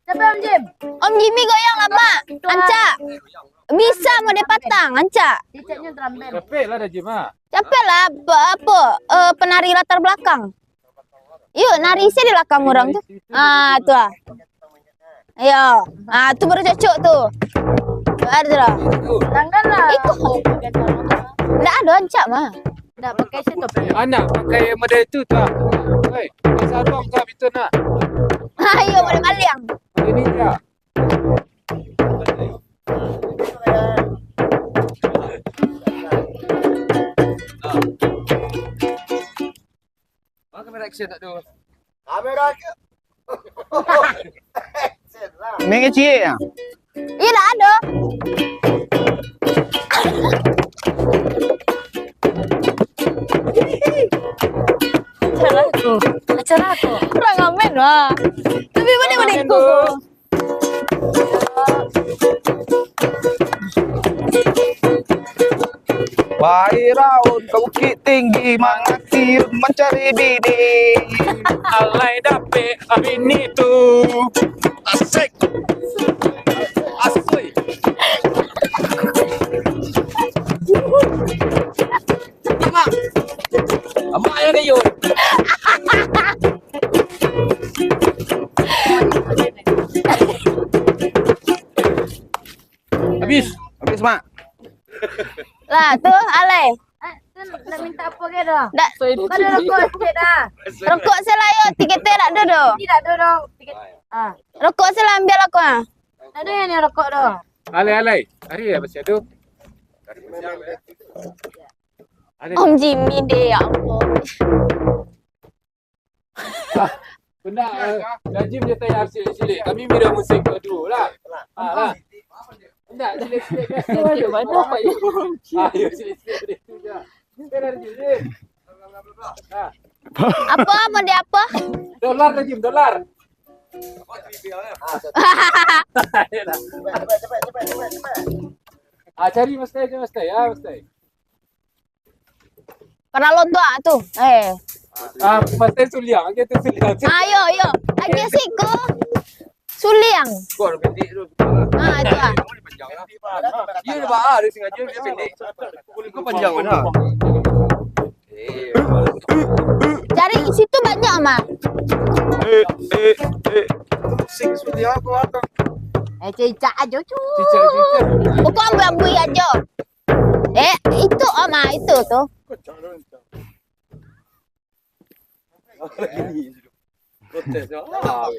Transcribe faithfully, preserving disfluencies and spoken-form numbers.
Siapa Om Jim? Om Jimmy goyang lamak. Ancak. Bisa mode patang, ancak. Cicaknya terambel. Capek lah dah Jim ah. Capek lah, apa, apa eh, penari latar belakang. Yuk, nari sia di belakang orang tu. Ah, tu ah. Iyo. Ah, tu baru cocok tu. Baru tu lah. Janganlah. Ikut. Ndak ada ancak mah. Ndak pakai situ. Anak pakai model tu tu ah. Hei, pakai sarung tu ah, betul nak. Ayo, boleh baliang. Ini dia. Mana kamera action tak tu? Kamera action. Action lah. Main kecil ya? Iya, dah ada. Acara aku. Acara aku. Kurang aman lah. Tapi mana boleh ikut. Firaun ka Bukittinggi mangati mancari bini. Alai dapek bini tu. Asik. Asik. Amak. Amak yang ni, Yun. Habis. Habis, Mak. Lah, tu, alai. Ah, tu nak minta apa ke dah? Dak, mana rokok sikit dah? Rokok selayo, tiket tak ada doh. Tidak ada doh. Tiket. Ah. Rokok selalu ambil aku ah. Tak ada yang ni rokok doh. Alai, alai. Ari ya masih ada. Om Jimmy deh, ya Allah. Benda, eh, Najim je tayar silik-silik. Kami mira musik dua-dua lah. Ah, lah. Indak, silik-silik. Ayo, mana Pak Yul? Ayo, silik-silik. Itu je. Okey, dah, Najim. Ah. Apa, model apa? Dolar, Najim, dolar. Ah, cari Mas Tai, cari Mas Tai. Ah, Mas Tai. Paralon tu ah tu. Eh. Ah, Mas Tai suliang, aja tu suliang. Ayo, ayo. Aja siko. Suliang. Kau ada pendek tu. Ah, itu ah. Dia nampak ah, dia sengaja dia pendek. Kau panjang mana? Cari situ banyak mah. Eh, eh, eh. Sing suliang apa? Eh, cicak aja cu. Cicak, cicak. Pokok ambui-ambui aja. Eh, itu, Om, ah, itu tu. Protes, ah.